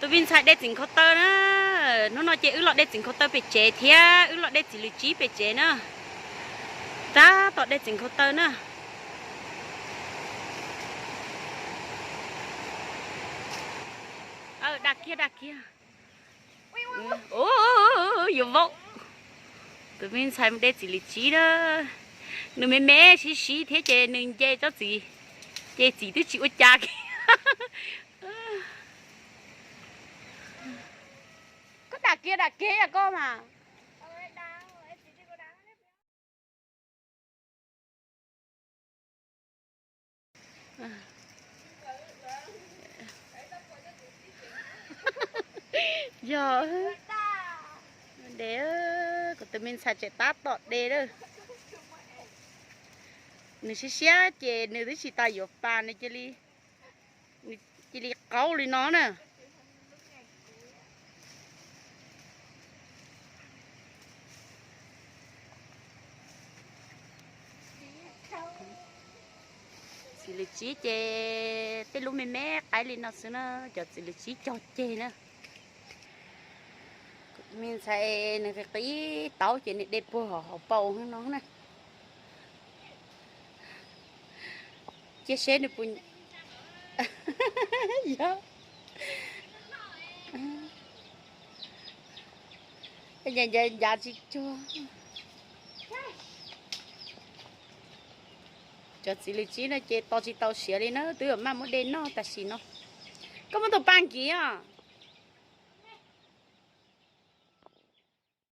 Tus me ntxhais de txiv nkhaus taw na. Hnub no ces wb los de txiv nkhaus taw pem tsev thiab wb los de txiv lws tsib pem tsev na. Tab tom de txiv nkhaus taw na. Dag kiag, dag kiag. Yuav vau. Tus me ntxhais mus de txiv lws tsib na. Nws me me sib sib thiab ces nws nce tsob txiv, ces txiv twb tsis ua cas kiag. Koj dag kiag dag kiag koj mas. Yog de, kuv tus me ntxhais tseem tab tom de lawm. Nws siab siab ces nws twb tsis tas yuav pas, nws cia li, nws cia li qaug li no na. Txiv lws tsib ces tej lub me me qaib li no xwb na, cov txiv lws tsib cog ceg na. Me ntxhais nws qis qis taub ces nws de puag hauv paus no na. Cia seb nws puas, yog, ncav ncav tsis cuag. Cov txiv lws tsib no ces tos tsis tau siav li na, twb maj muab de noj tam sim no. Koj muab tus pas nkiv os.